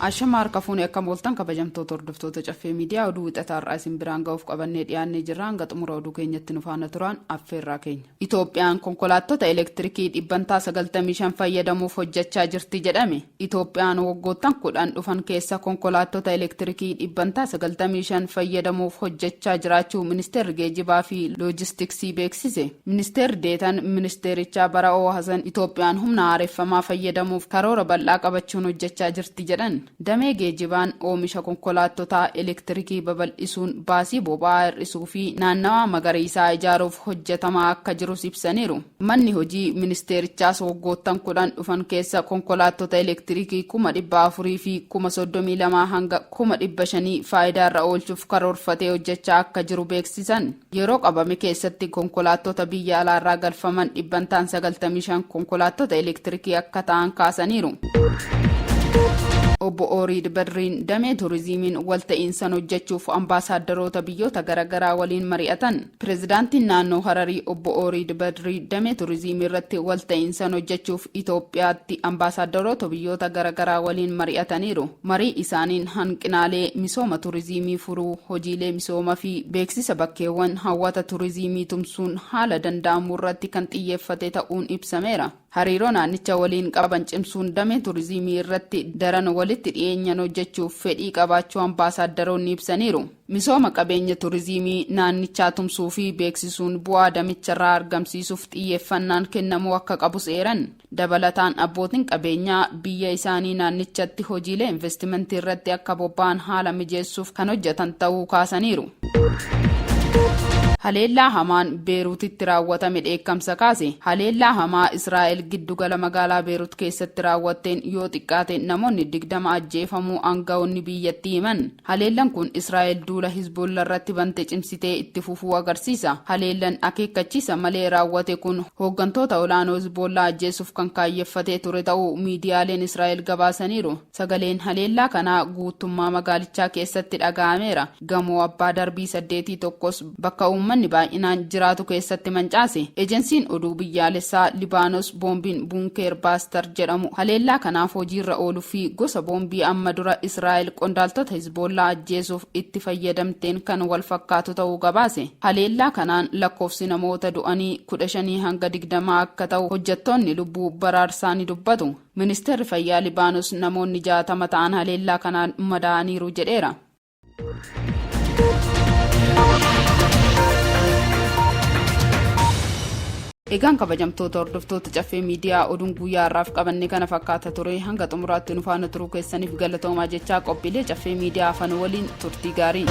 Ashama harka fuune akkam ooltan kabajamtoota hordoftoota Caffee Miidiyaa oduu wixataa har'aa isin biraan ga'uuf qabannee dhiyaannee jirra hanga xumura oduu keenyatti nu faana turaan affeerraa keenya. Itoophiyaan konkolaattota elektirikii dhibbantaa 95 fayyadamuuf hojjechaa jirti jedhame. Itoophiyaan waggoottan 10 dhufan keessa konkolaattota elektirikii dhibbantaa 95 fayyadamuuf hojjechaa jiraachuu Ministeerri Geejibaa fi Loojistiksii beeksise. Ministeerri Deetaan Ministeerichaa Bara'oo Hasan Itoophiyaan humna haareffamaa fayyadamuuf karoora bal'aa qabachuun hojjechaa jirti jedhan. Damee geejibaan oomisha konkolaattotaa elektirikii babal'isuun baasii boba'aa hir'isuu fi naannawaa magariisaa ijaaruuf hojjetamaa akka jirus ibsaniiru. Manni hojii ministeerichaas waggoottan 10 dhufan keessa konkolaattota elektirikii 432,000 hanga 500,000 faayidaarra oolchuuf karoorfatee hojjechaa akka jiru beeksisan. Yeroo qabame keessatti konkolaattota biyya alaarraa galfaman dhibbantaan 95 konkolaattota elektirikii akka ta'an kaasaniiru. Obbo Ooriid Badriin damee turizimiin walta'iinsan hojjechuuf ambaasaaddaroota biyyoota garaagaraa waliin mari'atan. Pireezidaantiin naannoo Hararii Obbo Ooriid Badrii damee turizimii irratti walta'iinsan hojjechuuf Itoophiyaatti ambaasaaddaroota biyyoota garaagaraa waliin mari'ataniiru. Marii isaaniin hanqinaalee misooma turizimii furuu, hojiilee misooma fi beeksisa bakkeewwan hawwata turizimii tumsuun haala danda'amu irratti kan xiyyeeffate ta'uun ibsameera. Hariiroo naannicha waliin qaban cimsuun damee turizimii irratti daran walitti dhiyeenyan hojjechuuf fedhii qabaachuu ambaasaaddaroonni ibsaniiru. Misooma qabeenya turizimii naannichaa tumsuu fi beeksisuun bu'aa damicharraa argamsiisuuf xiyyeeffannaan kennamuu akka qabus eeran. Dabalataan abbootiin qabeenyaa biyya isaanii naannichatti hojiilee investimentii irratti akka bobba'an haala mijeessuuf kan hojjetan ta'uu kaasaniiru. Haleellaa hamaan Beeruutitti raawwatame dheekkamsa kaase. Haleellaa hamaa Israa'el giddugala magaalaa Beerut keessatti raawwatteen yoo xiqqaate namoonni 20 ajjeefamuu aanga'oonni biyyattii himan. Haleellan kun Israa'el duula Hizboolla irratti bante cimsitee itti fufuu agarsiisa. Haleellan akeekkachiisa malee raawwate kun hooggantoota olaanoo Hizboollaa ajjeesuuf kan kaayyeffatee ture ta'uu miidiyaaleen Israa'el gabaasaniiru. Sagaleen haleellaa kanaa guutummaa magaalichaa keessatti dhaga'ameera. Gamoo abbaa darbii saddeetii tokkos bakka uummanni baay'inaan jiraatu keessatti mancaase. Ejensiin oduu biyyaalessaa Libaanos boombiin Bunkeer Baastar jedhamu haleellaa kanaaf hojiirra ooluu fi gosa boombii amma dura Israa'el qondaaltota Hizboollaa ajjeesuuf itti fayyadamteen kan wal fakkaatu ta'uu gabaase. Haleellaa kanaan lakkoofsi namoota du'anii 15 hanga 20 akka ta'u hojjettoonni lubbuu baraarsaa ni dubbatu. Ministeerri Fayyaa Libaanos namoonni 60 ta'an haleellaa kanaan madaa'aniiru jedheera. Egaan kabajamtoota hordoftoota Caffee Miidiyaa oduun guyyaa har'aaf qabanne kana fakkaata ture hanga xumuraatti nu faana turuu keessaniif galatoomaa jechaa qophiilee Caffee Miidiyaa afan waliin turtii gaarii.